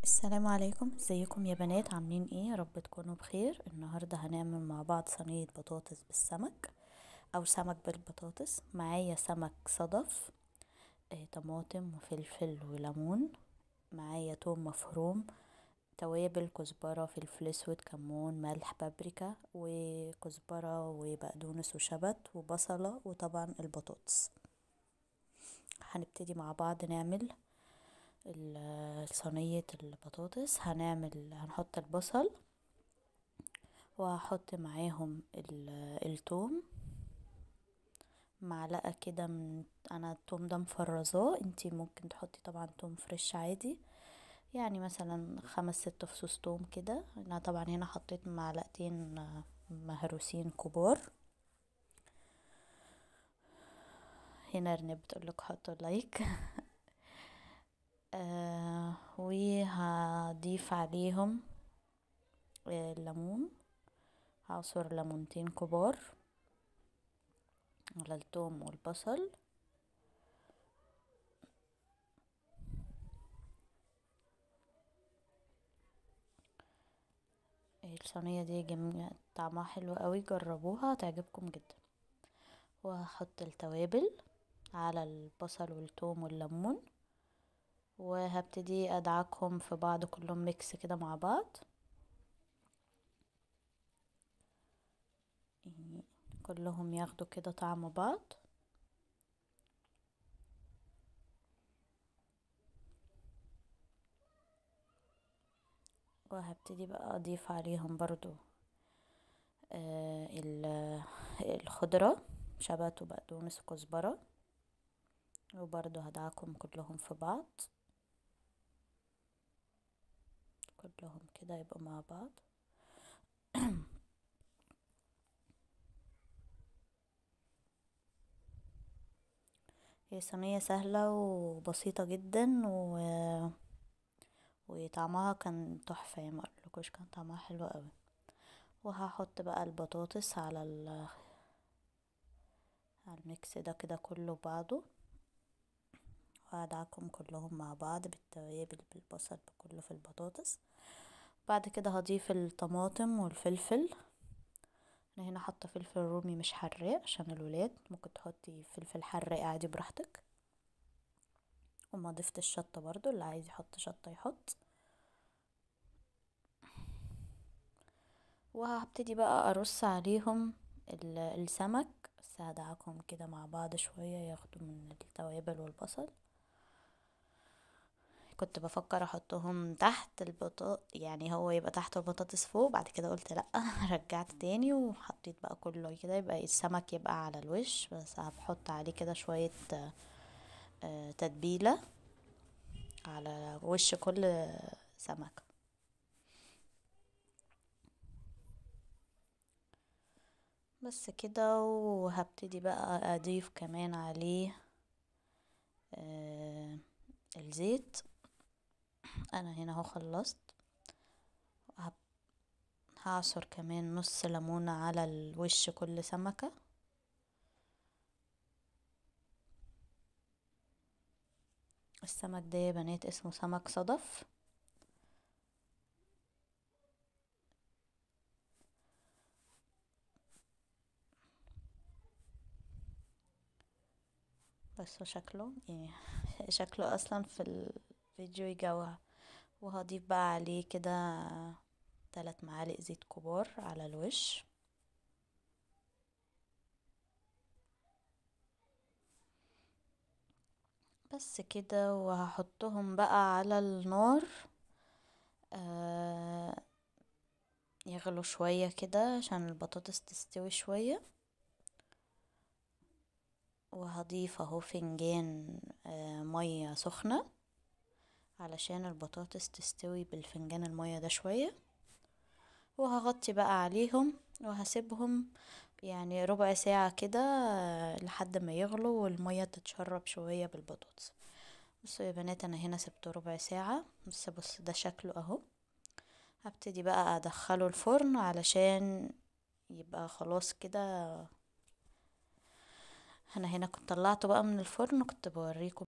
السلام عليكم، ازيكم يا بنات؟ عاملين ايه؟ يا رب تكونوا بخير. النهارده هنعمل مع بعض صينية بطاطس بالسمك او سمك بالبطاطس. معايا سمك صدف، طماطم وفلفل وليمون، معايا توم مفروم، توابل كزبره، فلفل اسود، كمون، ملح، بابريكا، وكزبره وبقدونس وشبت وبصله، وطبعا البطاطس. هنبتدي مع بعض نعمل صينية البطاطس. هنحط البصل، وهحط معاهم التوم، معلقة كده من انا التوم ده مفرزاه، انتي ممكن تحطي طبعا توم fresh عادي، يعني مثلا 5-6 فصوص توم كده. انا طبعا هنا حطيت معلقتين مهروسين كبار. هنا رنب بتقولك حطوا like. وهضيف عليهم الليمون، هعصر ليمونتين كبار على التوم والبصل. الصينية دي جميلة، طعمها حلو قوي، جربوها هتعجبكم جدا. وهحط التوابل على البصل والثوم والليمون، وهبتدي ادعكهم في بعض كلهم mix كده مع بعض، يعني كلهم ياخدوا كده طعم بعض. وهبتدي بقى اضيف عليهم برضو الخضرة، شبت وبقدونس وكزبرة، وبرضو هدعكم كلهم في بعض، كلهم كده يبقوا مع بعض. هي صينية سهلة وبسيطة جدا، وطعمها كان تحفة، يعني ما اقولكوش كان طعمها حلو قوي. وهحط بقى البطاطس على ال mix ده كده كله بعضه، وهدعكم كلهم مع بعض بالتوابل بالبصل بكله في البطاطس. بعد كده هضيف الطماطم والفلفل. انا هنا حاطه فلفل رومي مش حراق عشان الولاد، ممكن تحطي فلفل حراق عادي براحتك. وما ضفت الشطه برضو، اللي عايز يحط شطه يحط. وهبتدي بقى ارص عليهم السمك، بس هدعكم كده مع بعض شوية ياخدوا من التوابل والبصل. كنت بفكر احطهم تحت البطاطس، يعني هو يبقى تحت البطاطس فوق، بعد كده قلت لا، رجعت تاني وحطيت بقى كله كده، يبقى السمك يبقى على الوش. بس هبحط عليه كده شوية تتبيلة على وش كل سمكة. بس كده. وهبتدي بقى اضيف كمان عليه الزيت. انا هنا اهو خلصت. هعصر كمان نص ليمونة على الوش كل سمكة. السمك ده يا بنات اسمه سمك صدف. بس شكله يعني شكله اصلا في الفيديو يجوع. وهضيف بقى عليه كده 3 معالق زيت كبار على الوش. بس كده. وهحطهم بقى على النار يغلوا شوية كده عشان البطاطس تستوي شوية. وهضيف اهو فنجان مية سخنة علشان البطاطس تستوي بالفنجان المية ده شوية. وهغطي بقى عليهم وهسيبهم يعني ربع ساعة كده لحد ما يغلوا والمية تتشرب شوية بالبطاطس. بصوا يا بنات، انا هنا سبته ربع ساعة بس. بص ده شكله اهو. هبتدي بقى ادخله الفرن علشان يبقى خلاص كده. انا هنا كنت طلعته بقى من الفرن، كنت بوريكم